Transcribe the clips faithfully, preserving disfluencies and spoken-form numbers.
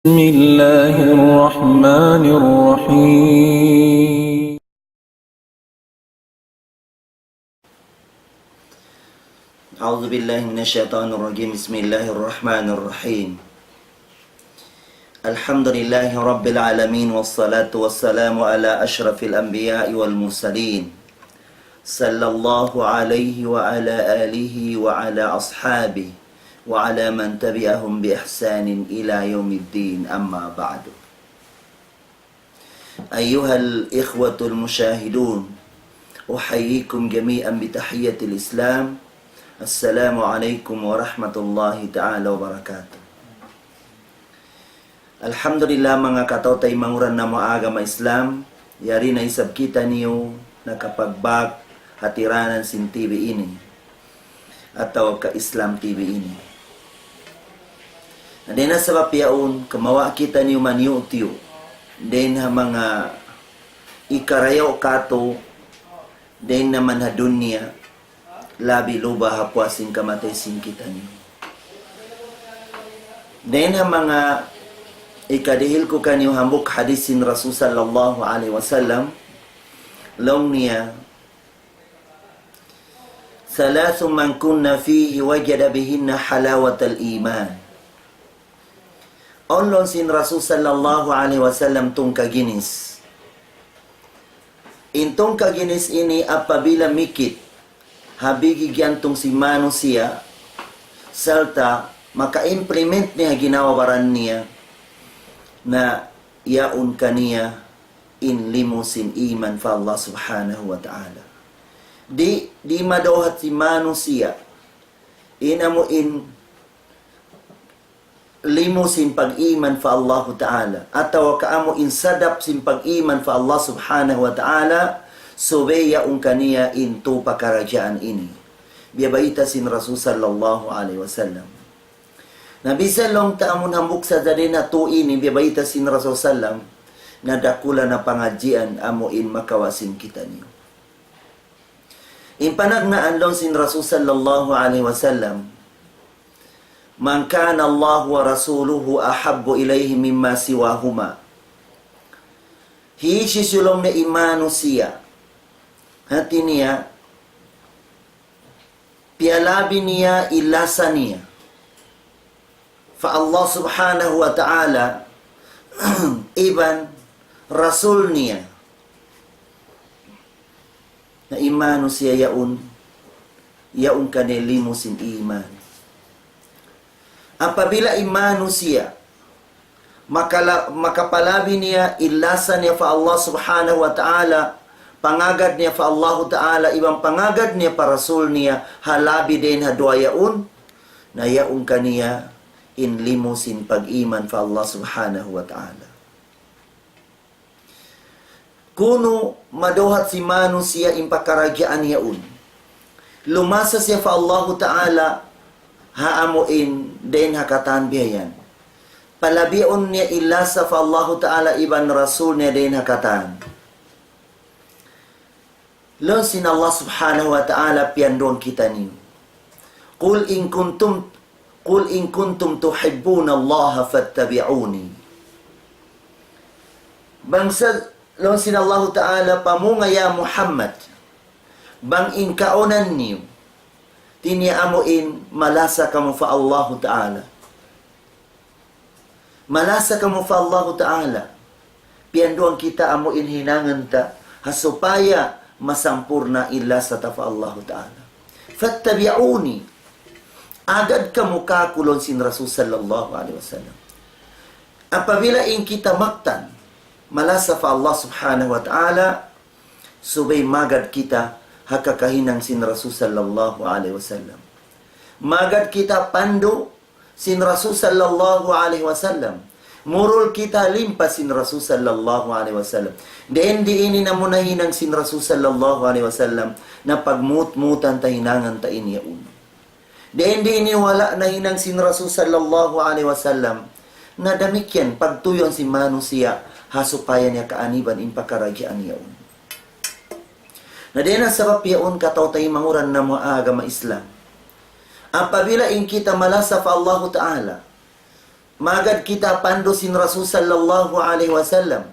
بسم الله الرحمن الرحيم. أعوذ بالله من الشيطان الرجيم. بسم الله الرحمن الرحيم. الحمد لله رب العالمين، والصلاة والسلام على أشرف الأنبياء والمرسلين، صلى الله عليه وعلى آله وعلى أصحابه وعلى من تبعهم بإحسان إلى يوم الدين، أما بعد. أيها الإخوة المشاهدون، أحييكم جميعا بتحية الإسلام. السلام عليكم ورحمة الله تعالى وبركاته. Alhamdulillah, manga kataw-taymanghuran namu' agama Islam, yari na isab kitaniyu nakapagbak ha tiranan sin T V ini, atawa ka Islam T V ini. Na dayn ha sabab yaun, kumawa' kitaniyu maniyu-tiyu dayn ha manga hikarayaw katu', dayn naman ha dunya, labi luba ha puas sin kamatay sin kitaniyu. Dayn ha manga hikadihil ku kaniyu hambuuk hadith sin Rasul sallallahu alayhi wasallam, laung niya, ثلاث من كن فيه وجد بهن حلاوة الإيمان. Awn laung sin Rasul sallallahu alayhi wasallam tungka ginis. In tungka ginis ini apabila mikit ha bigi giyantung sin manusiya', sarta' maka-implement niya ha ginhawa-baran niya, na yaun kaniya in limu sin iman pa Allah Subhanahu wa Ta'ala. Di', di' madawhat sin manusiya' in amu in limu sin pag-iman pa Allahu Ta'ala, atawa ka amu in sadap sin pag-iman pa Allah Subhanahu wa Ta'ala, subay yaun kaniya in tū pakaradjaan ini. Biya' bayta' sin Rasul sallallahu alayhi wasallam. Na bisan laung ta amun hambuuk sadja dayn ha tū ini, biya' bayta' sin Rasul sallam, na dakula' na pangadjian amu in makawa' sin kitaniyu. In panagnaan laung sin Rasul sallallahu alayhi wasallam, من كان الله ورسوله أحب إليه مما سواهما. Hisiyu-siyu laung niya in manusiya', hāti niya, piyalabi niya in lasa niya pa Allah Subhanahu wa Ta'ala iban Rasul niya, na in manusiya' yaun, yaun kaniya limu sin iman. Apabila in manusiya' makala-, makapalabi niya in lasa niya pa Allah Subhanahu wa Ta'ala, pangagad niya pa Allahu Ta'ala, iban pangagad niya pa Rasul niya, ha labi dayn ha duwa yaun, na yaun kaniya in limu sin pag-iman pa Allah Subhanahu wa Ta'ala. Kunu' madawhat sin manusiya' in pakaradjaan yaun. Lumasa siya pa Allahu Ta'ala ha amu in dayn ha katan biya' yan. Palabiun niya in lasa pa Allahu Ta'ala iban Rasul niya dayn ha katan. Laung sin Allah Subhanahu wa Ta'ala piyanduan kitaniyu. قل إن كنتم، قل إن كنتم تحبون الله فاتبعوني. Bang sa, laung sin Allahu Ta'ala, pamunga ya Muhammad, bang in kaunan niyu, hāti niya amu in malasa kamu pa Allahu Ta'ala. Malasa kamu pa Allahu Ta'ala. Piyanduan kita amu in hinangun ta, ha supaya masampurna' in lasa ta pa Allahu Ta'ala. فاتبعوني. Agad kamu kāku' laung sin Rasul sallallahu alayhi wasallam. Apabila in kita mattan malasa pa Allah Subhanahu wa Ta'ala, subay magad kita ha kakahinang sin Rasul sallallahu alayhi wasallam. Magad kita pandu' sin Rasul sallallahu alayhi wasallam. Murul kita limpa sin Rasul sallallahu alayhi wasallam. Dayn di ini na mu nahinang sin Rasul sallallahu alayhi wasallam, na pagmut-mutan ta hinangun ta ini yaun. Dayn di ini wala' nahinang sin Rasul sallallahu alayhi wasallam, na damikkiyan pagtuyuan sin manusiya' ha supaya niya kaaniban in pakaradjaan yaun. Na dayn ha sabab yaun kataw-taymanghuran namu' agama Islam. Apabila in kita malasa pa Allahu Ta'ala, Magad kita pandu' sin Rasul sallallahu alayhi wasallam.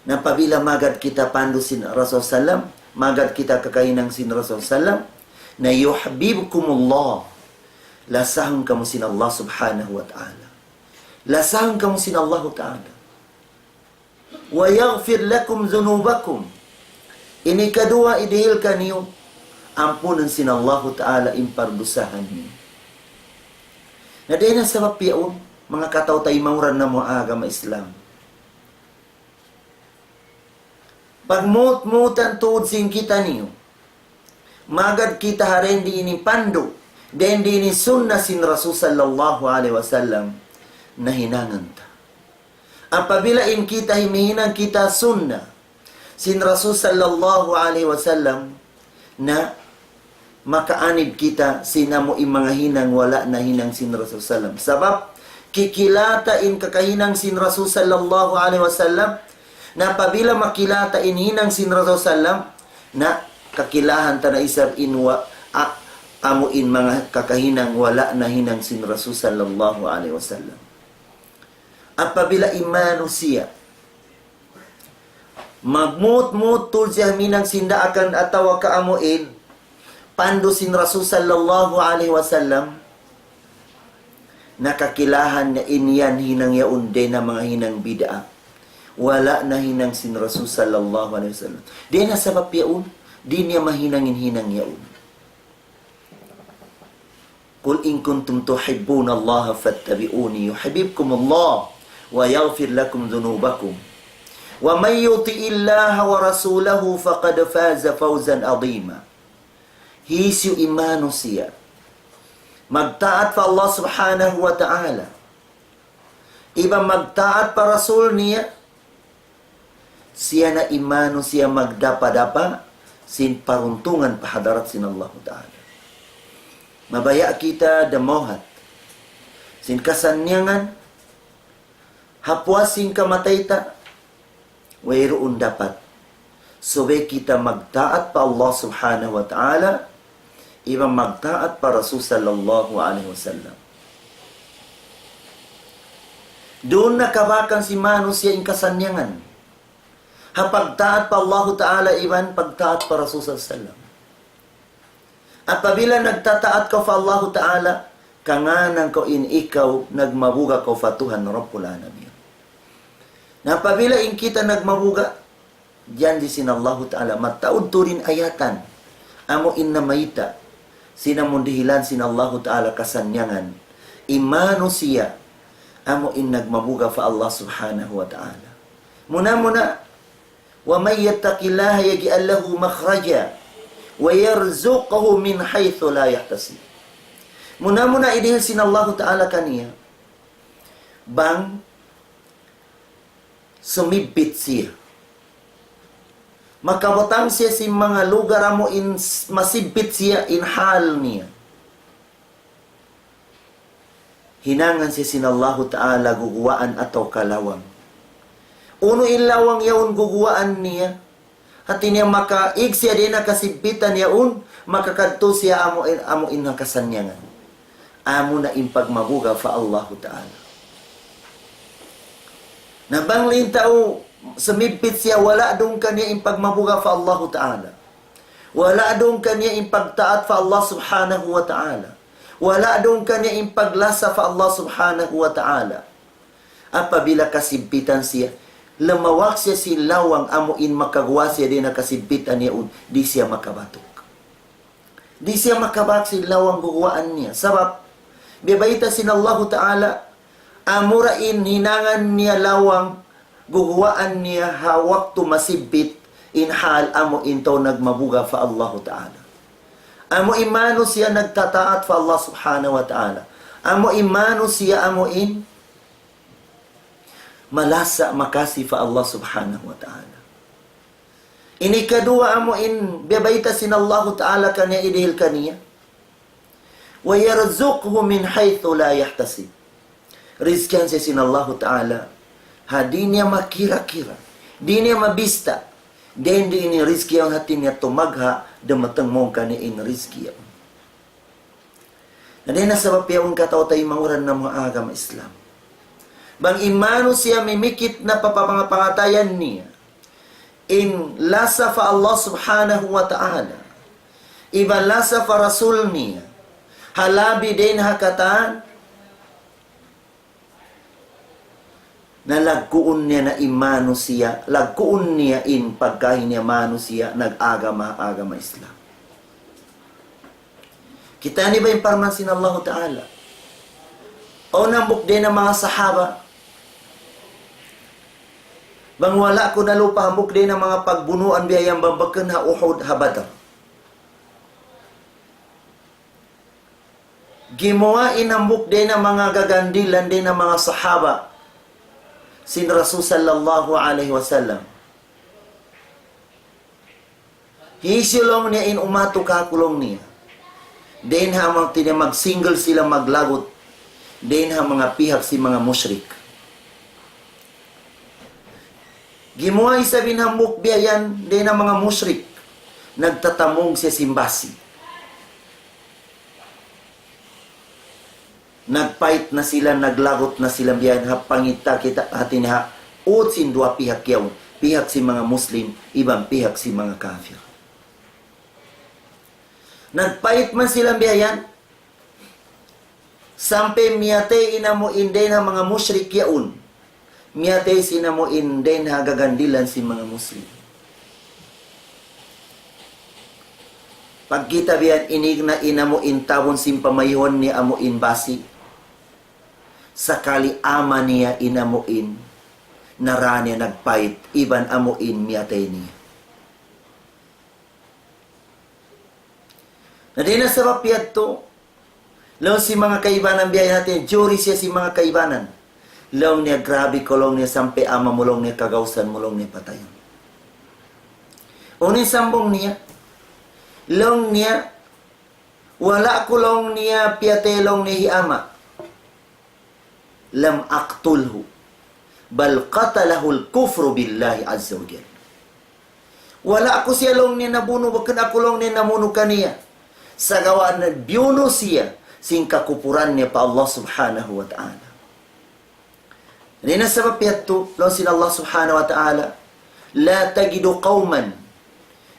Na apabila magad kita pandu' sin Rasul sallam, magad kita kakahinang sin Rasul sallam, na يحببكم الله. Lasahun kamu sin Allah subhanahu wa ta'ala. Lasahun kamu sin Allahu ta'ala. ويغفر لكم ذنوبكم. Ini kaduwa idihil kaniyu, ampunun sin Allahu ta'ala in pardusahan niyu. Na dayn ha sabab yaun, manga kataw-taymanghuran namu' ha agama Islam, pagmut-mutan tuud sin kitaniyu, magad kita ha dayn di ini pandu', dayn di ini sunna sin Rasul sallallahu alayhi wasallam, na hinangun ta. Apabila in kita himihinang kita sunna sin Rasul sallallahu alayhi wasallam, na makaanib kita sin amu in manga hinang wala' nahinang sin Rasul sallam. Sabab, kikilata in kakahinang sin Rasul sallallahu alayhi wasallam, na apabila makilata in hinang sin Rasul sallam, na kakilahan ta na isab in wa-, a-, amu in manga kakahinang wala' nahinang sin Rasul sallallahu alayhi wasallam. Apabila in manusiya' magmut-mut tuud siya himinang sin daakan atawa ka amu in pandu' sin Rasul sallallahu alayhi wasallam, na kakilahan niya in yan hinang yaun dayn ha manga hinang bid'a. Wala' nahinang sin Rasul sallallahu alayhi wasallam. Dayn ha sabab yaun, di' niya mahinang in hinang yaun. قل إن كنتم تحبون الله فاتبعوني يحببكم الله ويغفر لكم ذنوبكم ومن يطع الله ورسوله فقد فاز فوزا عظيما. Hisiyu in manusiya' magtaat pa Allah subhanahu wa ta'ala, iban magtaat pa Rasul niya, siya na in manusiya' magdapa-dapa sin paruntungan pa hadarat sin Allahu ta'ala. Mabaya' kita damawhat sin kasannyangan, ha puas sin kamatay ta, wayruun dapat. Subay kita magtaat pa Allah subhanahu wa ta'ala, iban magtaat pa Rasul sallallahu alayhi wasallam. Duun na kabakan sin manusiya' in kasannyangan ha pagtaat pa Allahu ta'ala iban pagtaat pa Rasul sallallahu alayhi wasallam. Apabila nagtataat kaw pa Allahu ta'ala, kangānan kaw in ikaw nagmabuga' kaw pa Tuhan Rabbul Alamin. Na apabila in kita nagmabuga', janji' sin Allahu ta'ala, mataud tuud in ayatan, amu in namayta' sin amun dihilan sin Allahu ta'ala kasannyangan in manusiya', amu in nagmabuga' pa Allah subhanahu wa ta'ala. Muna-muna, ومن يتق الله يجعل له مخرجا ويرزقه من حيث لا يحتسب. Muna-muna idihil sin Allahu ta'ala kaniya, bang sumibbit siya, makabutang siya sin manga lugar amu in s-, masibbit siya in hal niya. Hinangan siya sin Allahu ta'ala guguwaan atawa ka lawang. Unu in lawang yaun guguwaan niya? Hati niya makaig siya dayn ha kasibbitan yaun, makakadtu siya amu in, amu in ha kasannyangan. Amu na in pagmabuga' pa Allahu ta'ala. Na bang in tau sumibbit siya, wala' duun kaniya in pagmabuga' pa Allahu ta'ala. Wala' duun kaniya in pagtaat pa Allah subhanahu wa ta'ala. Wala' duun kaniya in paglasa pa Allah subhanahu wa ta'ala. Apabila kasibbitan siya, lamawak siya sin lawang amu in makaguwa' siya dayn ha kasibbitan yaun, di' siya makabatuk. Di' siya makabak sin lawang guguwaan niya. Sabab, biyabayta' sin Allahu ta'ala, amura in hinangan niya lawang guguwaan niya ha waktu masibbit in hal amu in tau nagmabuga' pa Allahu ta'ala. Amu in manusiya' nagtataat pa Allah subhanahu wa ta'ala. Amu in manusiya' amu in malasa' makasi pa Allah subhanahu wa ta'ala. Ini kaduwa amu in biyabayta' sin Allahu ta'ala kaniya idihil kaniya. ويرزقه من حيث لا يحتسب. Rizkihan siya sin Allahu ta'ala ha di' niya makira-kira, di' niya mabista. Dayn di ini rizki yaun, hati niya tumagha', dumatung mawn kaniya in rizki yaun. Na dayn ha sabab yaun kataw-taymanghuran namu' ha agama Islam, Bang in manusiya' mimikit na pa pangapangatayan niya in lasa pa Allah Subhanahu wa Ta'ala, iban lasa pa Rasul niya, ha labi dayn ha katan, na lagguun niya na in manusiya', lagguun niya in pagkahi niya manusiya' nag-agama, agama Islam. Kita' niyu ba in parman sin Allahu Ta'ala? Awn hambuuk dayn ha manga sahaba, bang wala' ku nalupa, hambuuk dayn ha manga pagbunuan biya' yan bang bukun ha Uhud, ha Badr. Gimuwa' in hambuuk dayn ha manga gagandilan dayn ha manga sahaba sin Rasul sallallahu alayhi wasallam. Hisiyu laung niya in umatu kāku' laung niya. Dayn ha manga tiniya mag-single sila maglagut. Dayn ha manga pihak sin manga mushrik. Gimuwa' isab in hambuuk biya' yan, dayn ha manga mushrik. Nagtatamung siya sin basi. Nagpait na sila, naglagut na sila biya' ha pangita'-kita', hati niya ha ut sin duwa pihak yaun, pihak sin manga Muslim, iban pihak sin manga kafir. Nagpait man sila biya' yan, sampay miyatay in amu in dayn ha manga mushrik yaun. Miyatay sin amu in dayn ha gagandilan sin manga Muslim. Pagkita' biya' yan, inīg na in amu in tabun sin pamayhuan niya amu in basi. Sakali ama niya in amu in nara niya nagpait, iban amu in miyatay niya. Na dayn ha sabab yadtu, laung sin manga kaibanan biya' yan, hati niya juri siya sin manga kaibanan. Laung niya, "Grabi kaw," laung niya, "sampay ama mu," laung niya, "kagausan mu," laung niya, "patayun." Unu in sambung niya? Laung niya, "Wala' ku," laung niya, "piyatay," laung niya, "hi ama'. لم أقتله، بل قتله الكفر بالله عز وجل." Wala' aku siya laung niya nabunu', bukun aku laung niya namunu' kaniya. Sagawa' na biyunu' siya sin kakupuran niya pa Allah Subhanahu wa Ta'ala. Dayn ha sabab yadtu, laung sin Allah Subhanahu wa Ta'ala, لا تجد قوما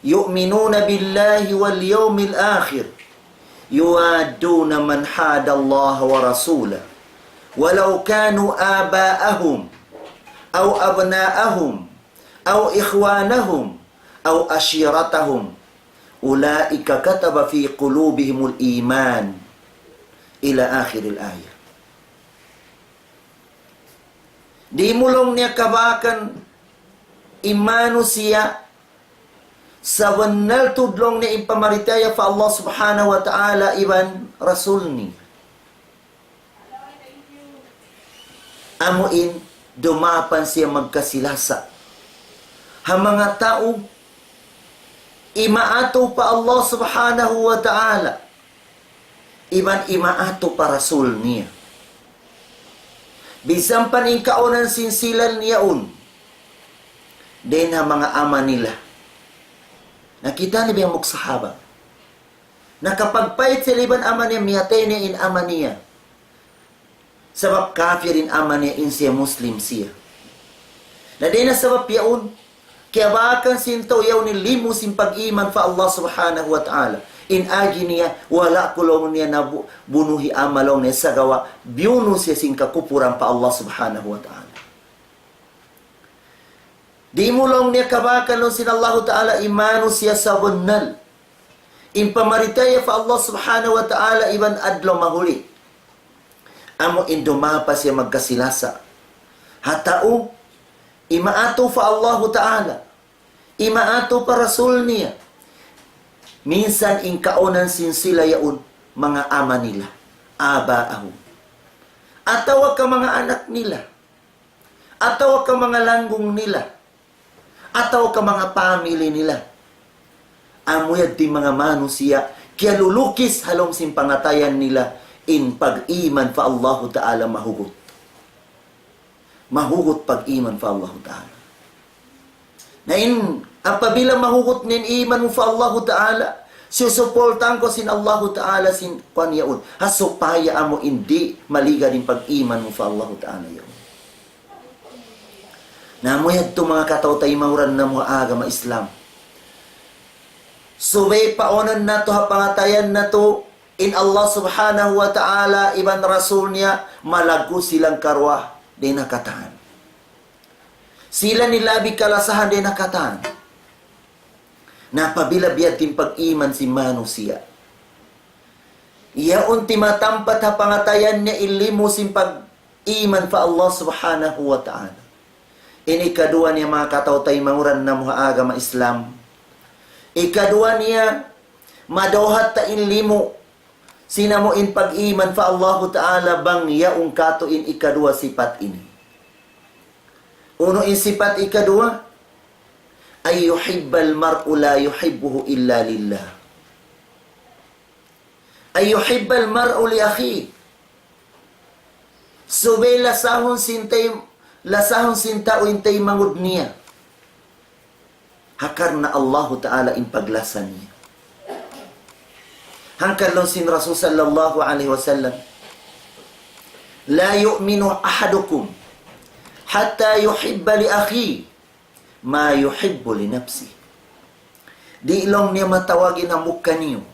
يؤمنون بالله واليوم الآخر يوادون من حاد الله ورسوله ولو كانوا آباءهم أو أبناءهم أو إخوانهم أو عشيرتهم أولئك كتب في قلوبهم الإيمان إلى آخر الآية. Di' mu laung niya kabakan in manusiya' sabunnal tuud laung niya in pamaritaya pa Allah Subhanahu wa Ta'ala iban Rasul niya. Amu in dumapan siya magkasi-lasa ha manga tau imaatu pa Allah Subhanahu wa Ta'ala iban imaatu pa Rasul niya. Minsan pa in kaunan sin sila yaun, dayn ha manga ama nila. Nakita' niyu biya' hambuuk sahaba. Nakapagpait siya iban ama niya, miyatay niya in ama niya. Sabab kafir in ama niya, in siya Muslim siya. Na dayn ha sabab yaun, kiyabakan sin tau yaun in limu sin pag-iman pa Allah Subhanahu wa Ta'ala. In agi niya, wala' ku laung niya nabu-, bunu' hi ama' laung niya sagawa', biyunu' siya sin kakupuran pa Allah Subhanahu wa Ta'ala. Di' mu laung niya kabakan laung sin Allahu Ta'ala in manusiya' sabunnal in pamaritaya pa Allah Subhanahu wa Ta'ala iban adlaw mahuli. Amu in dumapa siya magkasi-lasa ha tau imaatu pa Allahu Ta'ala, imaatu pa Rasul niya. Minsan in kaunan sin sila yaun manga ama nila, آباءهم. Atawa ka manga anak nila. Atawa ka manga langgung nila. Atawa ka manga pamili nila. Amu yadtu in manga manusiya' kiyalulukis ha lawm sin pangatayan nila in pag-iman pa Allahu Ta'ala mahugut. Mahugut pag-iman pa Allahu Ta'ala. Na in apabila mahugut na in iman mu pa Allahu Ta'ala, susuportahan kaw sin Allahu Ta'ala sin kuwan yaun. Ha supaya amu in di' maligad in pag-iman mu pa Allahu Ta'ala yaun. Na amu yadtu manga kataw-taymanghuran namu' ha agama Islam. Subay paunun natu' ha pangatayan natu', in Allah Subhanahu wa Ta'ala iban Rasul niya malaggu' silang karuwa dayn ha katan. Sila in labi kalasahan dayn ha katan. Na apabila biya' diin in pag-iman sin manusiya', yaun timatampat ha pangatayan niya in limu sin pag-iman pa Allah Subhanahu wa Ta'ala. In ikaduwa niya manga kataw-taymanghuran namu' ha agama Islam. Ikaduwa niya, madawhat ta in limu sin amu in pag-iman pa Allahu Ta'ala bang yaun katu' in ikaduwa sipat ini. Unu in sipat ikaduwa? أن يحب المرء لا يحبه إلا لله. أن يحب المرء لأخيه. Subay lasahun sin tay-, lasahun sin tau in taymanghud niya. Ha karna' Allahu Ta'ala in paglasa niya. Hangkan laung sin Rasul sallallahu alayhi wasallam, لا يؤمن أحدكم حتى يحب لأخيه ما يحب لنفسه. Di' laung niya matawag in hambuuk kaniyu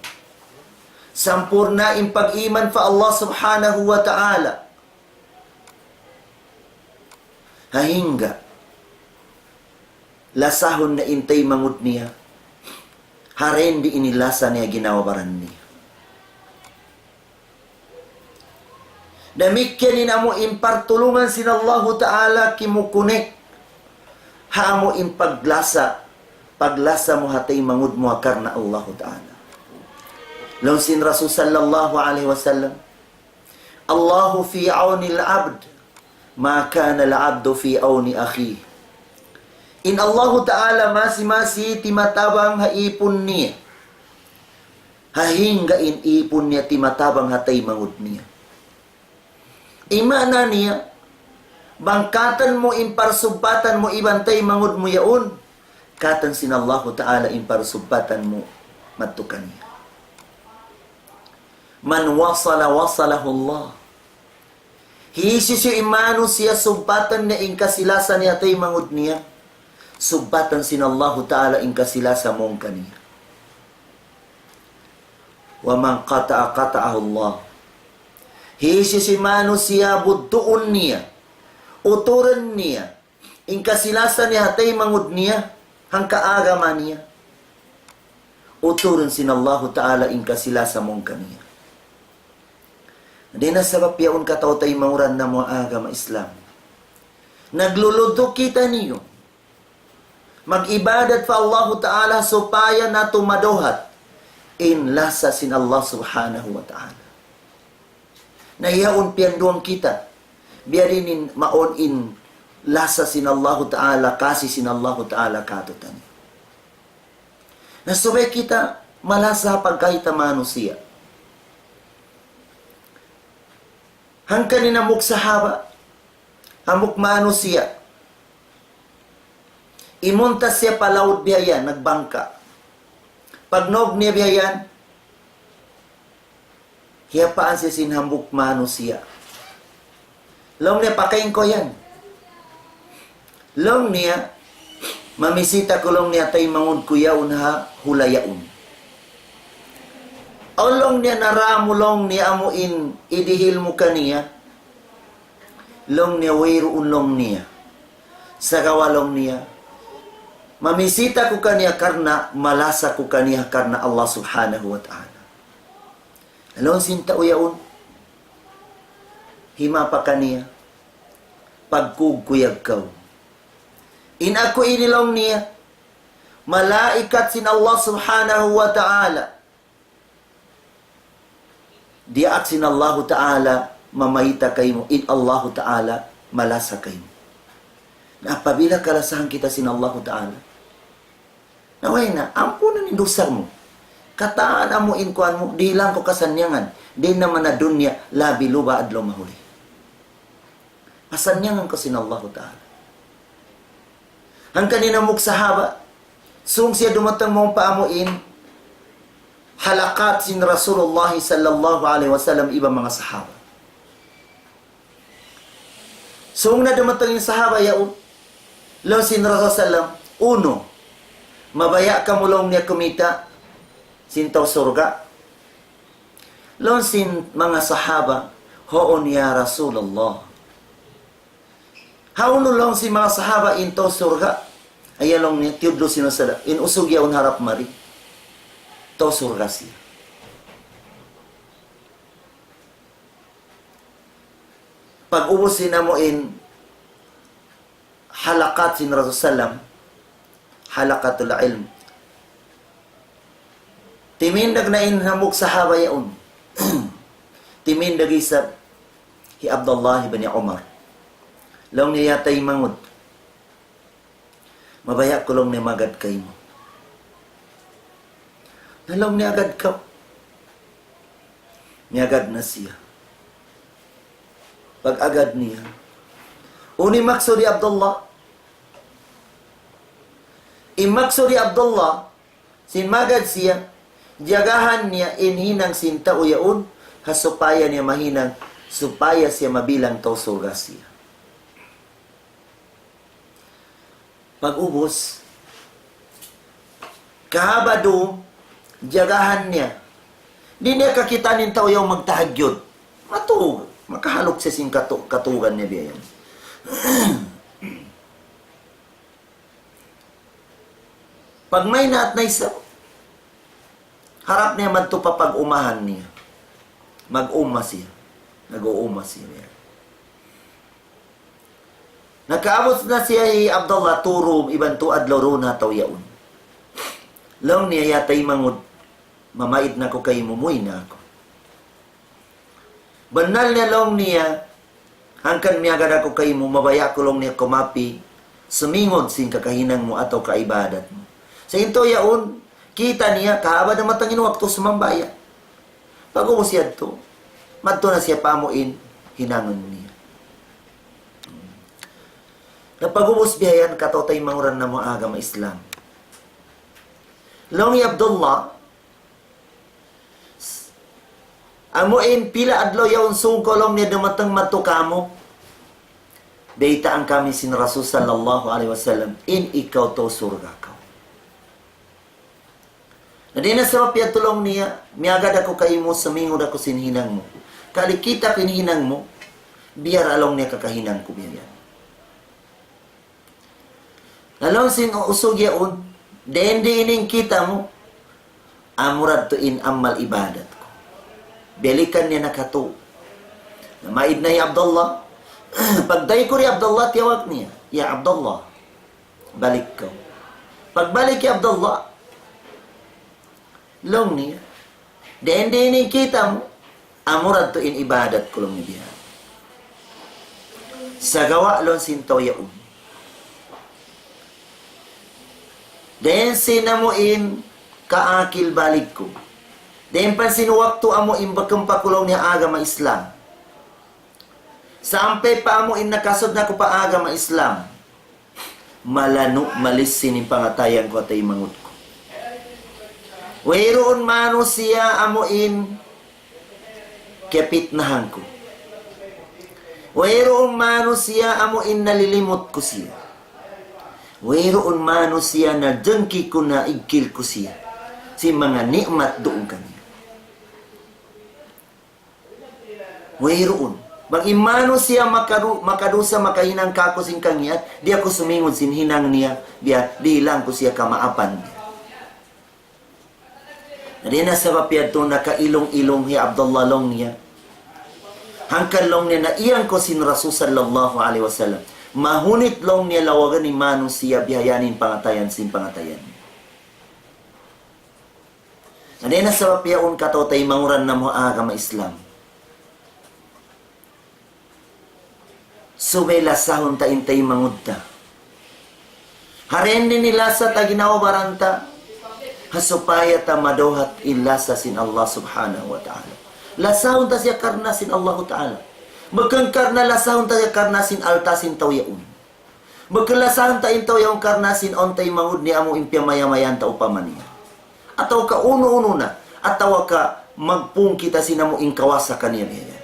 sampurna' in pag-iman pa Allah Subhanahu wa Ta'ala. Hangkan lasahun na in taymanghud niya, ha dayn di' ini lasa niya ginhawa-baran niya. Damikkiyan in amu in partulungan sin Allahu Ta'ala kimukunik ha amu in paglasa, paglasa mu ha taymanghud mu ha karna' Allahu Ta'ala. Laung sin Rasul sallallahu alayhi wasallam, الله في عون العبد ما كان العبد في عون أخيه. In Allahu Ta'ala masi-masi timatabang ha ipun niya. Hangkan in ipun niya timatabang ha taymanghud niya. In maana niya, bang katan mu in parsubbatan mu iban taymanghud mu yaun, katan sin Allahu Ta'ala in parsubbatan mu madtu kaniya. من وصل وصله الله. Hisiyu-siyu in manusiya' subbatan niya in kasi-lasa niya ha taymanghud niya, subbatan sin Allahu Ta'ala in kasi-lasa mawn kaniya. ومن قطع قطعه الله. Hisiyu-siyu in manusiya' budduun niya, uturun niya, in kasi-lasa niya ha taymanghud niya, hangka agama niya, uturun sin Allahu Ta'ala in kasi-lasa mawn kaniya. Dayn ha sabab yaun kataw-taymanghuran namu' ha agama Islam, nagluluddu' kitaniyu mag-ibadat pa Allahu Ta'ala supaya natu' madawhat in lasa sin Allah Subhanahu wa Ta'ala. Na yaun piyanduan kita, biya' diin in mawn in lasa sin Allahu Ta'ala, kasi sin Allahu Ta'ala kātu'niyu. Na subay kita malasa pagkahi ta manusiya'. Hangkan in hambuuk sahaba, hambuuk manusiya', imuntas siya pa laud biya' yan, nagbangka'. Pagnaug niya biya' yan, hiyapaan siya sin hambuuk manusiya'. Laung niya, "Pakain kaw yan." Laung niya, "Mamisita aku," laung niya, "taymanghud ku yaun ha hula' yaun. Awn," laung niya, "nara mu," laung niya, "amu in idihil mu kaniya?" Laung niya, "Wayruun," laung niya. Sagawa', laung niya, "Mamisita aku kaniya karna' malasa aku kaniya karna' Allah Subhanahu wa Ta'ala." Laung sin tau yaun, himapakaniya, "Pagkuyag-kuyag kaw. In aku ini," laung niya, "malaikat sin Allah Subhanahu wa Ta'ala. Diyaak sin Allahu Ta'ala mamayta' kaymu, in Allahu Ta'ala malasa kaymu." Na apabila kalasahan kita sin Allahu Ta'ala, na way na, ampunan in dusa mu. Katan amu in kuwan mu, dihilan kaw kasannyangan. Dayn ha dunya, labi luba adlaw mahuli. Pasannyangan kaw sin Allahu Ta'ala. Hangkan in hambuuk sahaba, sung siya dumatung mawn pa amu in halakat sin Rasulullah sallallahu alayhi wasallam iban manga sahaba. Sung na dumatung in sahaba yaun, Laung sin Rasul sallam, "Unu, mabaya' kamu laung niya kumita' sin tau surga'?" Laung sin manga sahaba, "Huun ya Rasulullah." Hawnu laung sin manga sahaba in tau surga'? Aya laung niya, tiyudlu' sin Rasul, in usug yaun harap mari. Tau surga' siya. Pag-ubus sin amu in halaqat sin Rasul sallam, halaqatul ilm. Timindag na in hambuuk sahaba yaun. Timindag isab hi Abdullah ibn Umar. Laung niya, "Ya taymanghud, mabaya' ku laung niya magad kaymu." Na laung niya, "Agad kaw." Miyagad na siya. Pag-agad niya, unu in maksud hi Abdullah? In maksud hi Abdullah, sin magad siya, jagahan niya in hinang sin tau yaun, ha supaya niya mahinang, supaya siya mabilang tau surga' siya. Pag-ubus, kahaba' dum, jagahan niya. Di' niya kakitaan in tau yaun magtahajjud. Matug, makahaluk siya sin katu-, katugan niya biya' yan. Pagmaynaat na isab, harap niya madtu pa pag-umahan niya. Mag-uma siya. Nag-uuma siya. Nakaabut na siya hi Abdullah tū dum iban tū adlaw duun ha tau yaun. Laung niya, "Ya taymanghud, mamaid na aku kaymu, muwi' na aku." Bannal niya laung niya, "Hangkan miyagad aku kaymu, mabaya' ku laung niya kumapi, sumingud sin kakahinang mu atawa kaibadat mu." Sa' in tau yaun, kita' niya, kahaba' da matang in waktu sumambahayang. Pag-ubus yadtu, madtu na siya pa amu in hinangun niya. Na pag-ubus bihayan kataw-taymanghuran namu' agama Islam. Laung hi Abdullah, "Amu in pila adlaw yaun sūng ku laung niya dumatung madtu kāmu', baytaan kami sin Rasul sallallahu alayhi wasallam, in ikaw tau surga' kaw." Na dayn ha sabab yadtu laung niya, miyagad aku kaymu, sumingud aku sin hinang mu. Kali kita' ku in hinang mu, biya' da laung niya kakahinang ku biya' yan. Na laung sin usug yaun, dayn di ini in kita' mu, amura tuud in amal ibadat ku. Biyalikan niya na katu'. Na maid na hi Abdullah. Pagdatung ku di Abdullah, tiyawag niya, "Ya Abdullah, balik kaw." Pagbalik hi Abdullah, laung niya, "Dayn di ini in kita' mu, amura tuud in ibadat ku," laung niya biya'. Sagawa' laung sin tau yaun, dayn sin amu in kaakil balig ku, dayn pa sin waktu amu in bakumpa ku laung niya agama Islam, sampay pa amu in nakasud na aku pa agama Islam, malanu', malissin in pangatayan ku ha taymanghud ku. Wayruun manusiya' amu in kiyapitnahan ku. Wayruun manusiya' amu in nalilimut ku siya. Wayruun manusiya' najangki ku, naigkil ku siya sin manga ni'mat duun kaniya. Wayruun. Bang in manusiya' makadu-, makadusa, makahinang kāku' sin kangīan, di' aku sumingud sin hinang niya, biya' dihilan ku siya kamaapan niya. Na dayn ha sabab yadtu nakailung-ilung hi Abdullah laung niya. Hangkan laung niya naiyan ku sin Rasul sallallahu alayhi wasallam. Mahunit laung niya lawagun in manusiya' bihayan in pangatayan sin pangatayan. Na dayn ha sabab yaun kataw-taymanghuran namu' agama Islam, subay lasahun ta in taymanghud ta. Hariin ini lasa ta ginhawa-baran ta, ha supaya ta madawhat in lasa sin Allah Subhanahu wa Ta'ala. Lasahun ta siya karna' sin Allahu Ta'ala. Bukun karna' lasahun ta siya karna' sin alta' sin tau yaun. Bukun lasahun ta in tau yaun karna' sin awn taymanghud niya amu in piyamaya-mayaan ta upama niya. Atawa ka unu-unu na, atawa ka magpung kita sin amu in kawasa kaniya biya' yan.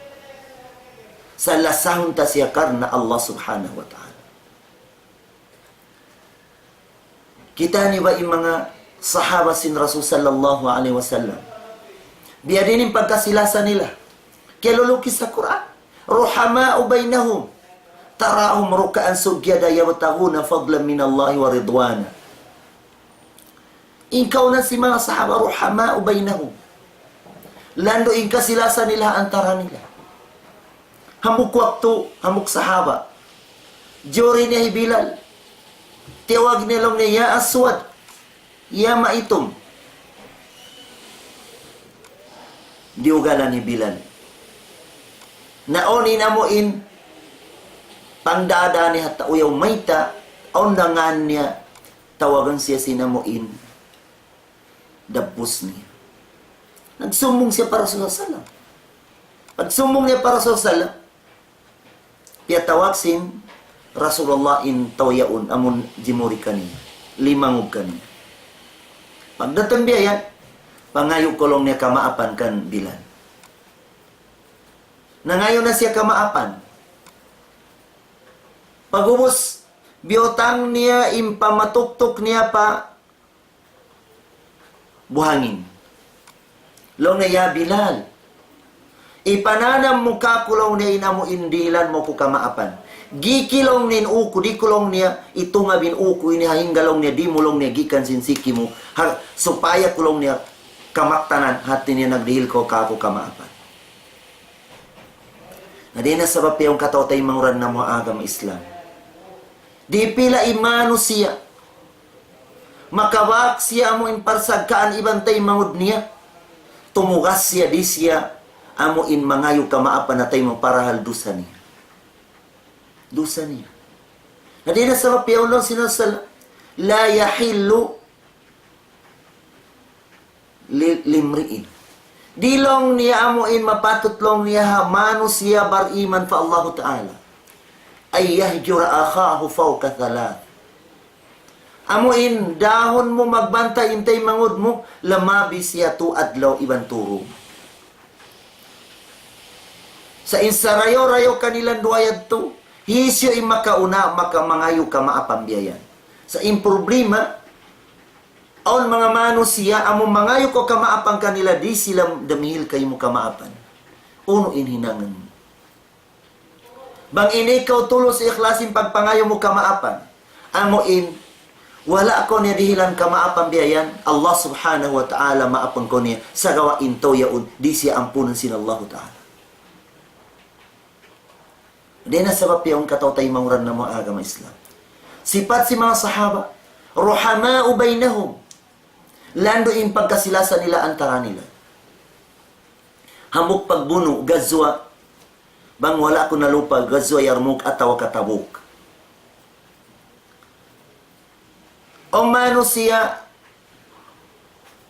Sa' lasahun ta siya karna' Allah Subhanahu wa Ta'ala. Kita' niyu ba in manga sahaba sin Rasul sallallahu alayhi wasallam? Biya' diin in pagkasi-lasa nila. Kiyalulukis ha Qur'an. رحماء بينهم تراهم ركعا سجدا يبتغون فضلا من الله ورضوانا. In kauna sin manga sahaba, رحماء بينهم. Landu' in kasi-lasa nila ha antara nila. Hambuuk waktu, hambuuk sahaba, jari niya hi Bilal. Tiyawag niya, laung niya, "Ya Aswad, ya Maitum." Diyugalan hi Bilal. Na awn in amu in pangdaadaa niya ha tau yaun mayta', awn da ngan niya tawagun siya sin amu in dabbus niya. Nagsumbung siya pa Rasulullah sallallahu alayhi wasallam. Pagsumbung niya pa Rasulullah sallallahu alayhi wasallam, piyatawag sin Rasulullah in tau yaun amun jimuri kaniya, limangug kaniya. Pagdatung biya' yan, pangayu' ku, laung niya, kamaapan kan Bilal. Nangayu' na siya kamaapan. Pag'ubus, biyutang niya in pamatuktuk niya pa buhangin. Laung niya, "Ya Bilal, ipananam mu kāku'," laung niya, "in amu in dihilan mu aku kamaapan. Giki'," laung niya, "in ū ku, di' ku," laung niya, "itungab in ū ku ini ha hingga," laung niya, "di' mu," laung niya, "gikan sin siki mu, ha, supaya ku," laung niya, "kamaktanan," hāti niya nagdihil kaw kāku' kamaapan. Na dayn ha sabab yaun kataw-taymanghuran namu' ha agama Islam. Dipila in manusiya', makabak siya amu in parsagkaan iban taymanghud niya, tumugas siya, di' siya amu in mangayu' kamaapan ha taymanghud, parahal dusa niya. Dusa niya. Na dayn ha sabab yaun laung sin Rasul, لا يحل li-, لامرئ. Di' laung niya amu in mapatut laung niya ha manusiya' bariman pa Allahu Ta'ala. أن يهجر أخاه فوق ثلاث. Amu in dahun mu magbantay in taymanghud mu, lamabi siya tū adlaw iban tū dum. Sa' in sarayaw-rayaw kanila duwa yadtu, hisiyu in makauna, maka mangayu' kamaapan biya' yan. Sa' in problema, awn manga manusiya', amu mangayu' kaw kamaapan kanila, di' sila dumihil kaymu kamaapan. Unu in hinangun mu? Bang in ikaw tulus ikhlas in pagpangayu' mu kamaapan, amu in wala' kaw niya dihilan kamaapan biya' yan, Allah Subhanahu wa Ta'ala maapun kaw niya, sagawa' in tau yaun di' siya ampunun sin Allahu Ta'ala. Dayn ha sabab yaun kataw-taymanghuran namu' ha agama Islam. Sipat sin manga sahaba, رحماء بينهم. Landu' in pagkasi-lasa nila antara nila. Hambuuk pagbunu', gazwa, bang wala' aku nalupa, gazwa Yarmuk atawa ka Tabuk. Awn manusiya',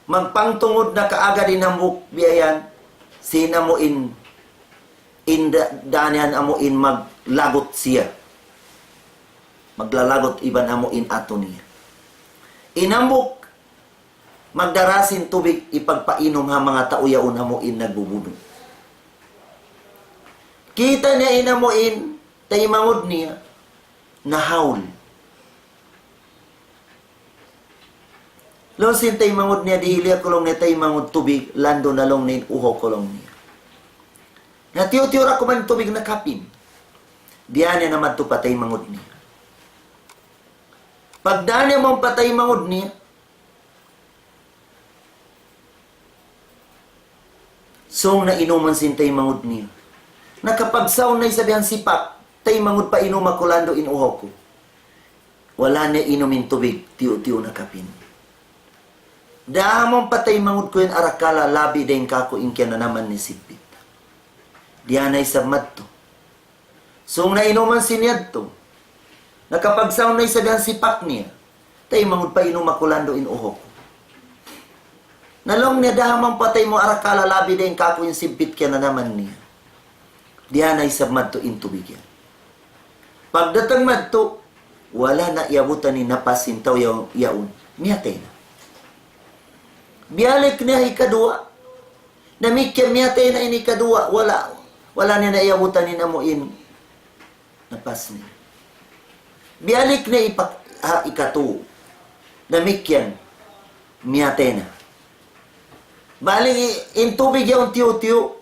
magpangtungud na kaagad in hambuuk biya' yan, sin amu in, in da-, daanan amu in maglagut siya. Maglalagut iban amu in atu niya. In hambuuk, magdara sin tubig hipagpainum ha manga tau yaun amu in nagbubunu'. Kita' niya in amu in taymanghud niya, nahaul. Laung sin taymanghud niya, "Dihili aku," laung niya, "taymanghud, tubig, landu' na," laung niya, "in uhaw ku," laung niya. "Na tiyu'-tiyu' ra kuman tubig nakapin." Diyā niya na madtu pa taymanghud niya. Pagdā niya mawn pa taymanghud niya, sūng na inuman sin taymanghud niya. Nakapagsaun na isab yan sipak, "Taymanghud, painuma ku landu' in uhaw ku." Wala' niya inum in tubig, tiyu'-tiyu' nakapin. "Dāha mawn pa taymanghud ku yan, arakala' labi dayn kāku' in kiyananaman niya sibbit." Diyā na isab madtu. Sūng na inuman sin yadtu. Nakapagsaun na isab yan sipak niya. "Taymanghud, painuma ku landu' in uhaw ku." Na laung niya, "Dāha mawn pa taymanghud, arakala' labi dayn kāku' in sibbit kiyananaman niya." Diyā na isab madtu in tubig yan. Pagdatung madtu, wala' na iyabutan in napas sin tau yaun, yaun. Miyatay na. Biyalik niya hikaduwa. Damikkiyan miyatay na in hikaduwa, wala', wala' niya na iyabutan in amu in napas niya. Biyalik niya ipak-, ha, ikatū. Damikkiyan, miyatay na. Bali, in tubig yaun tiyu'-tiyu',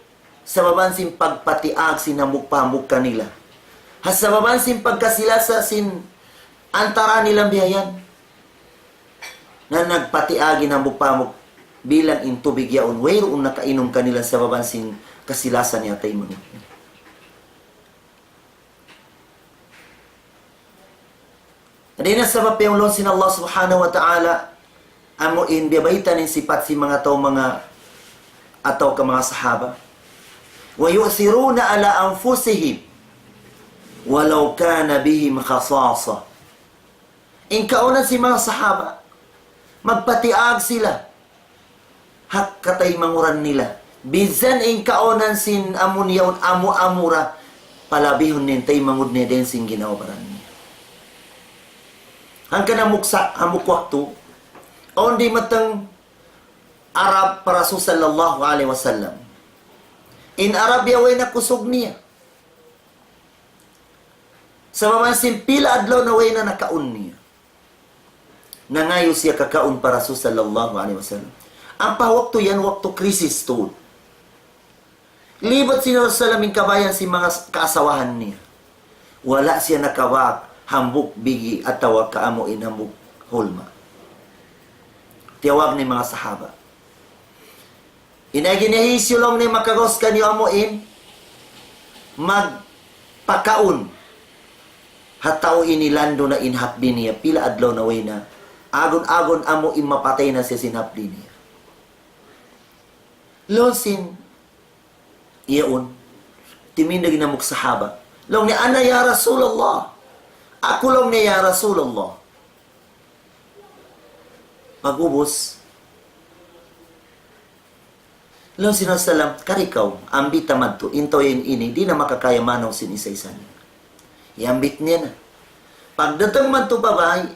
sabab sin pagpatiag sin hambuuk pa hambuuk kanila. Ha sabab sin pagkasi-lasa sin antara' nila biya' yan. Na nagpatiag in hambuuk pa hambuuk bilang in tubig yaun, wayruun nakainum kanila sabab sin kasi-lasa niya taymanghud. Dayn ha sabab yan laung sin Allah Subhanahu wa Ta'ala, amu in biyabayta' niya in sipat sin manga tau manga atawa ka manga sahaba. ويؤثرون على أنفسهم ولو كان بهم خصاصة. In kaunan sin manga sahaba, magpatiag sila ha kataymanguran nila. Bisan in kaunan sin amu niya yaun amu-amu ra, palabihun niya in taymanghud niya dayn sin ginhawa-baran niya. Hangkan hambuuk sa-, hambuuk waktu, awn dimatung Arab pa Rasul sallallahu alayhi wasallam. In Arab yan way na kusug niya. Sabab sin pila adlaw na way na nakaun niya. Nangayu' siya kakaun pa Rasul sallallahu alayhi wasallam. Ampa waktu yan, waktu krisis tuud. Libut sin Rasul sallam in kabayaan sin manga s-, kaasawahan niya. Wala' siya nakabak hambuuk bigi atawa ka amu in hambuuk hulma. Tiyawag niya in manga sahaba. In agi niya hisiyu laung niya makagaus kaniyu amu in magpakaun ha tau ini landu' na in hapdi' niya, pila adlaw na way na, agun-agun amu in mapatay na siya sin hapdi' niya. Laung sin yaun, timindag in hambuuk sahaba. Laung niya, "Ana ya Rasulullah." Aku laung niya, ya Rasulullah. Pag'ubus, laung sin Rasul sallam, "Kari kaw, ambita madtu, in tau ini, di' na makakaya manaw sin isa-isa niya." Iyambit niya na. Pagdatung madtu pa bāy,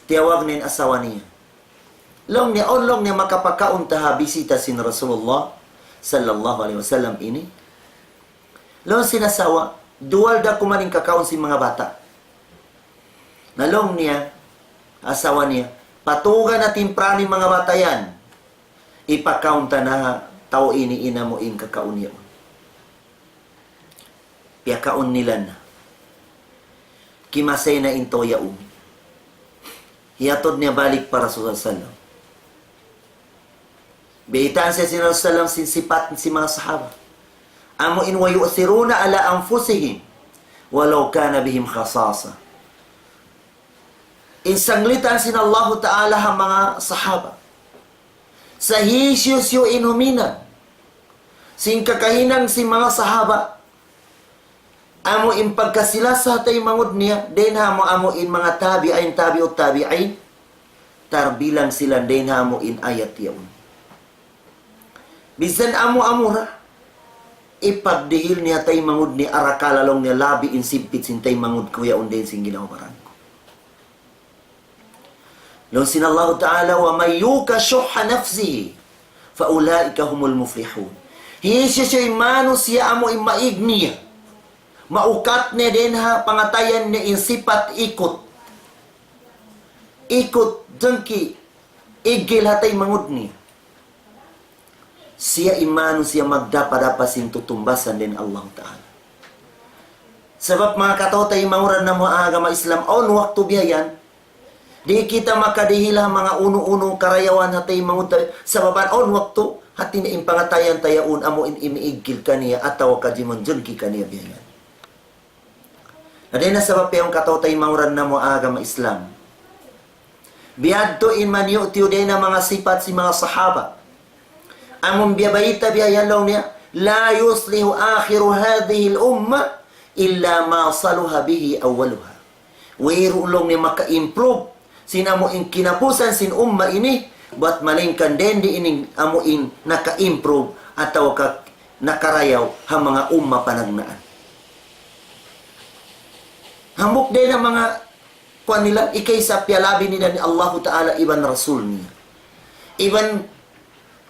tiyawag niya in asawa niya. Laung niya, "Awn laung niya makapakaun ta ha bisita sin Rasulullah sallallahu alayhi wasallam ini?" Laung sin asawa, "Duwal da kuman in kakaun sin manga bata'." Na laung niya, asawa niya, "Patuga na timprani in manga bata' yan. Ipakaun ta na ha tau ini in amu in kakaun yaun." Piyakaun nila na. Kimasay na in tau yaun. Hiyatud niya balik pa Rasul sallallahu alayhi wasallam. Biyaytaan siya sin Rasul sallam sin sipat sin manga sahaba. Amu in ويؤثرون على أنفسهم ولو كان بهم خصاصة. In sanglitan sin Allahu Ta'ala ha manga sahaba. Sa' hisiyu-siyu in huminang sin kakahinang sin manga sahaba, amu in pagkasi-lasa taymanghud niya, dayn ha amu, amu in manga tabi'in, tabi'ut tabi'in, tarbilang sila dayn ha amu in ayat yaun. Bisan amu-amu ra, ipagdihil niya taymanghud niya, arakala' laung niya labi in sigpit sin taymanghud ku yaun dayn sin ginhawa-baran ku. Laung sin Allahu Ta'ala, ومن يوق شح نفسه فأولئك هم المفلحون. Hisiyu-siyu in manusiya' amu in maig niya, maukat niya dayn ha pangatayan niya in sipat ikut. Ikut, jangki, iggil ha taymanghud niya. Siya in manusiya' magdapa-dapa sin tutumbasan dayn Allah Ta'ala. Sabab manga kataw-taymanghuran namu' ha agama Islam, awn waktu biya' yan, di' kita makadihil ha manga unu-unu karayawan ha taymanghud ta, sabab awn waktu, hati niya in pangatayan ta yaun amu in imiiggil kaniya atawa ka jimunjunki kaniya biya' yan. Na dayn ha sabab yan kataw-taymanghuran namu' ha agama Islam. Biyadtu in maniyu'-tiyu' dayn ha manga sipat sin manga sahaba. Amun biyabayta' biya' yan laung niya, لا يصلح آخر هذه الأمة إلا ما صلح به أولها. Wayruun laung niya maka-improve sin amu in kinapusan sin umma ini, bat malaingkan dayn di ini amu in naka-improve atawa ka nakarayaw ha manga umma panagnaan. Hambuuk dayn ha manga kuwan nila, ikaysa piyalabi nila in Allahu Ta'ala iban Rasul niya. Iban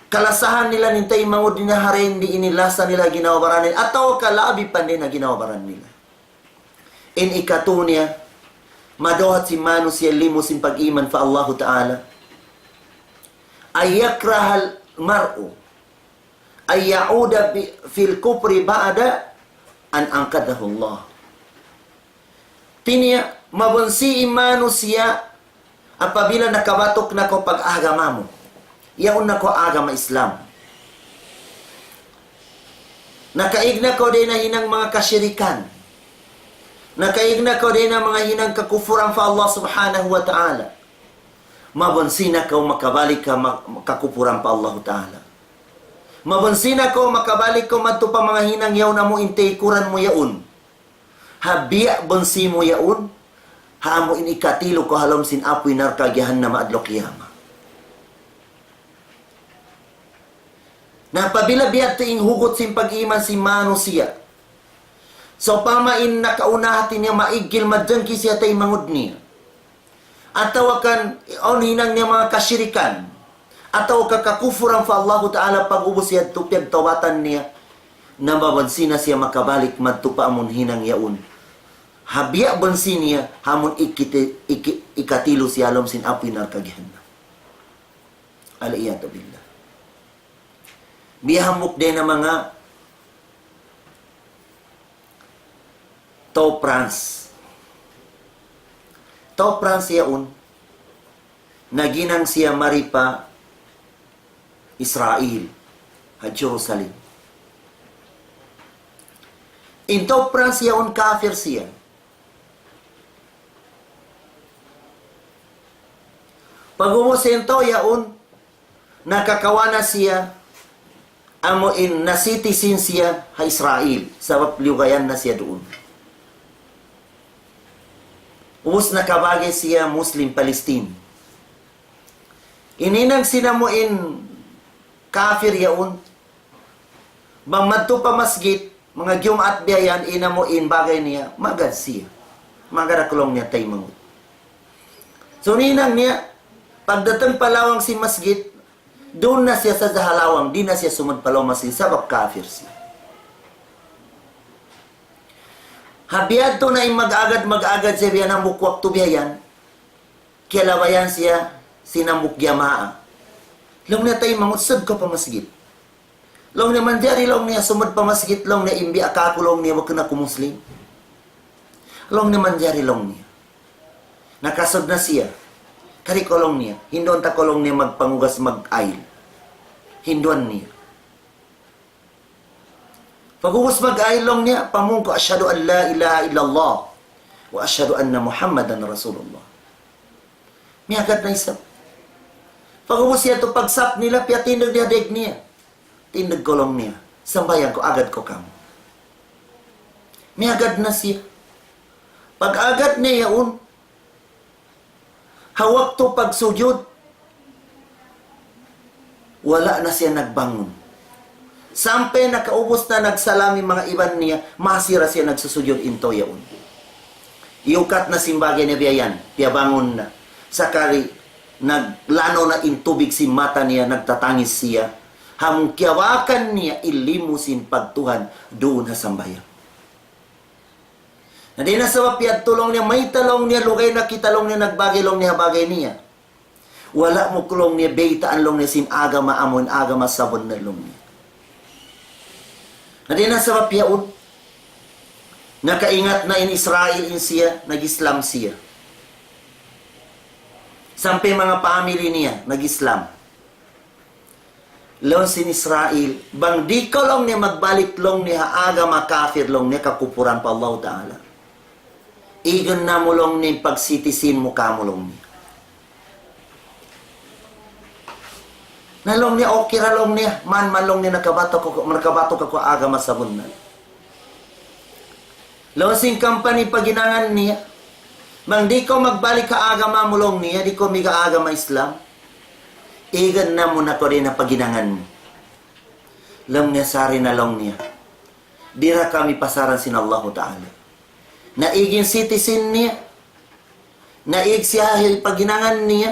kalasahan nila in taymanghud nila ha dayn di ini lasa nila ha ginhawa-baran nila, atawa ka labi pa dayn ha ginhawa-baran nila. In ikatu niya, maduhat sin manusiya' limu sin pag-iman pa Allahu Ta'ala. أن يكره المرء أن يعود ب-، في الكفر بعد أن أنقذه الله. Hāti niya, mabunsi in manusiya' apabila nakabatuk na kaw pag-agama mu. Yaun na kaw agama Islam. Nakaig na kaw dayn ha hinang manga kasirikan. Nakaig na kaw dayn ha manga hinang kakupuran pa Allah Subhanahu wa Ta'ala. Mabunsi na kaw makabalik ha ma-, kakupuran pa Allah Ta'ala. Mabunsi na kaw makabalik kaw madtu pa manga hinang yaun amu in taykuran mu yaun. Ha biya' bunsi mu yaun, ha amu in ikatilu kaw ha lawm sin apuy narka' jahannam adlaw qiyamah. Na apabila biya' hādtu in hugut sin pag-iman sin manusiya'. Sawpama in nakauna hāti niya maiggil madjangki siya taymanghud niya. Atawa kan awn hinang niya manga kasirikan. Atawa ka kakupuran pa Allahu Ta'ala pag'ubus yadtu piyagtawbatan niya. Na mabunsi na siya makabalik madtu pa amun hinang yaun. Ha biya' bunsi niya, ha amun ikiti-, iki-, ikatilu siya ha lawm sin apuy narka' jahannam. Al-iyadhu billah. Biya' hambuuk dayn ha manga tau France. Tau France yaun, naghinang siya mari pa Israel, ha Jerusalem. In tau France yaun kafir siya. Pag'ubus in tau yaun, nakakawa' na siya, amu in na-citizen siya ha Israel, sabab liyugayan na siya duun. Ubus nakabagay siya Muslim Palestine. In hinang sin amu in kafir yaun, bang madtu pa masjid, manga Jumaat biya' yan, in amu in bagay niya, magad siya. Magad aku laung niya taymanghud. So, in hinang niya, pagdatung pa lawang sin masjid, duun na siya sadja ha lawang, di' na siya sumud pa lawm masjid, sabab kafir siya. Ha biya' hādtu na in mag-agad, mag-agad siya biya' hambuuk waktu biya' yan. Kiyalabayan siya sin hambuuk jamaa. Laung niya, "Taymanghud, sud kaw pa masjid." Laung niya, "Manjari," laung niya, "sumud pa masjid," laung niya, "in biya' kāku'," laung niya, "bukun aku Muslim." Laung niya, "Manjari," laung niya. Nakasud na siya. "Kari kaw," laung niya, "hinduan ta kaw," laung niya, "magpangugas mag-ayl." Hinduan niya. Pag'ubus mag-ayl laung niya, pamung kaw, "أشهد أن لا إله إلا الله وأشهد أن محمدا رسول الله." Miyagad na isab. Pag'ubus yadtu pagsap nila, piyatindug niya daig niya. "Tindug kaw," laung niya. "Sambahayang kaw, agad kaw kāmu'." Miyagad na siya. Pag-agad niya yaun, ha waktu pagsujud, wala' na siya nagbangun. Sampay nakaubus na nagsalam in manga iban niya, masi ra siya nagsusujud in tau yaun. Iyukat na sin bagay niya biya' yan, piyabangun na. Sakali, naglanaw na in tubig sin mata niya, nagtatangis siya. Amu in kiyawakan niya in limu sin pagtuhan duun ha sambahayang. Na dayn ha sabab yadtu laung niya, mayta' laung niya, lugay na kita laung niya, nagbagay laung niya, bagay niya. Wala' mu ku laung niya, baytaan laung niya sin agama amun agama sabunnal laung niya. Na dayn ha sabab yaun, nakaingat na in Israel in siya, nag-Islam siya. Sampay manga family niya, nag-Islam. Laung sin Israel, "Bang di' kaw laung niya magbalik laung niya ha agama kafir laung niya kakupuran pa Allahu Ta'ala. Igun namu' laung niya pag-citizen mu kāmu' laung niya." Na laung niya, "Okay ra," laung niya, "man, man," laung niya, "nakabatuk aku, nakabatuk aku agama sabunnal." Laung sin company paghinangan niya, "Bang di' kaw magbalik ha agama mu," laung niya, "di' kaw mig ha agama Islam, igun namu' na kaw dayn ha paghinangan mu." Laung niya, "Sari na," laung niya, "di' ra kami pasaran sin Allahu Ta'ala." Naig in citizen niya, naig siya ha paghinangan niya,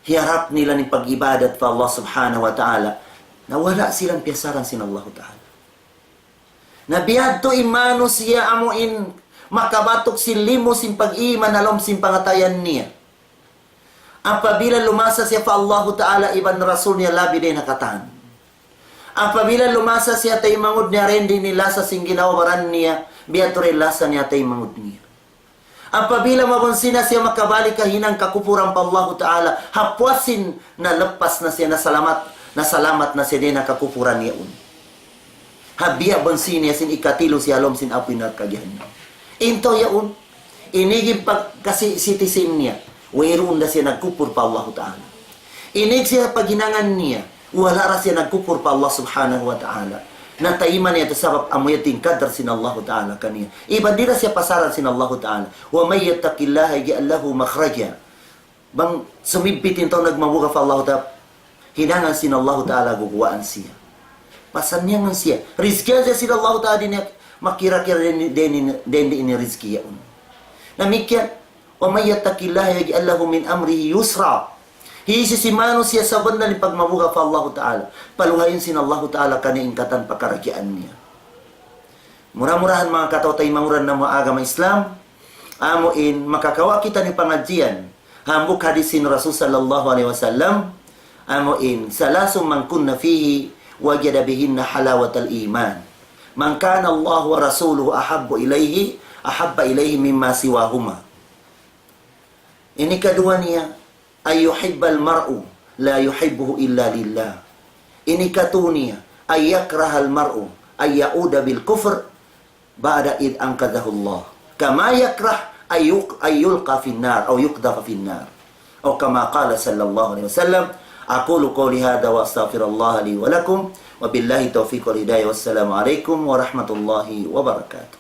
hiyarap nila in pag-ibadat pa Allah Subhanahu wa Ta'ala, na wala' sila piyasaran sin Allahu Ta'ala. Na biya' hādtu in manusiya' amu in Makabatuk sin limu sin pag-iman ha lawm sin pangatayan niya. Apabila lumasa siya pa Allahu Ta'ala iban Rasul niya labi dayn ha katan. Apabila lumasa siya taymanghud niya, dayn di' in lasa sin ginhawa-baran niya, biya' tuud in lasa niya taymanghud niya. Apabila mabunsi na siya makabalik ha hinang kakupuran pa Allahu Ta'ala, ha puas sin nalappas na siya, nasalamat, nasalamat na siya dayn ha kakupuran yaun. Ha biya' bunsi niya sin ikatilu siya ha lawm sin api narka' jahannam. Intu yaun, inig in pagkasi citizen niya, wayruun da siya nagkupur pa Allahu Ta'ala. Inig siya paghinangan niya, wala' da siya nagkupur pa Allah Subhanahu wa Ta'ala. Natayma' niya tu sabab amu yan in kadar sin Allahu Ta'ala kaniya. Iban di' da siya pasaran sin Allahu Ta'ala. وَمَن يَتَّقِ اللَّهَ يَجْعَل لَّهُ مَخْرَجًا. Bang sumibbit in tau nagmabuga' pa Allahu Ta'ala, hinangan sin Allahu Ta'ala guguwaan siya. Pasanniangan siya. Rizkihan siya sin Allahu Ta'ala, di' niya makira-kira dayn, dayn, dayn di' ini rizki yaun. Damikkiyan, وَمَن يَتَّقِ اللَّهَ يَجْعَل لَّهُ مِنْ أَمْرِهِ يُسْرًا. Hisiyu-siyu manusiya' sabunnal in pagmabuga' pa Allahu Ta'ala, paluhayun sin Allahu Ta'ala kaniya in katan pakaradjaan niya. Mura-murahan manga kataw-taymanghuran namu' ha agama Islam, amu in makakawa' kita sin pangadjian, hambuuk hadis sin Rasul sallallahu alayhi wasallam, amu in ثَلَاثٌ مَن كُنَّ فِيهِ وَجَدَ بِهِنَّ حَلَاوَةَ الْإِيمَانِ. مَن كَانَ اللَّهُ وَرَسُولُهُ أَحَبَّ إِلَيْهِ، أَحَبَّ إِلَيْهِ مِمَّا سِوَاهُمَا. Ini kaduwa niya, أَن يُحِبَّ الْمَرْءُ لَا يُحِبُّهُ إِلَّا لِلَّهِ. Ini katu niya, أَن يَكْرَهَ الْمَرْءُ أَن يَعُودَ بِالْكُفْرِ بَعْدَ إِذْ أَنْقَذَهُ اللَّهُ، كَمَا يَكْرَهُ أَن يُق-، أَن يُلْقَى فِي النَّارِ أَوْ يُقْذَفَ فِي النَّارِ، أَوْ كَمَا قَالَ صَلَّى اللَّهُ عَلَيْهِ وَسَلَّمَ. أَقُولُ قَوْلِي هَذَا وَأَسْتَغْفِرُ اللَّهَ لِي وَلَكُمْ، وَبِاللَّهِ التَّوْفِيقُ وَالْهِدَايَةُ، وَالسَّلَامُ عَلَيْكُمْ وَرَحْمَةُ اللَّهِ وَبَرَكَاتُهُ.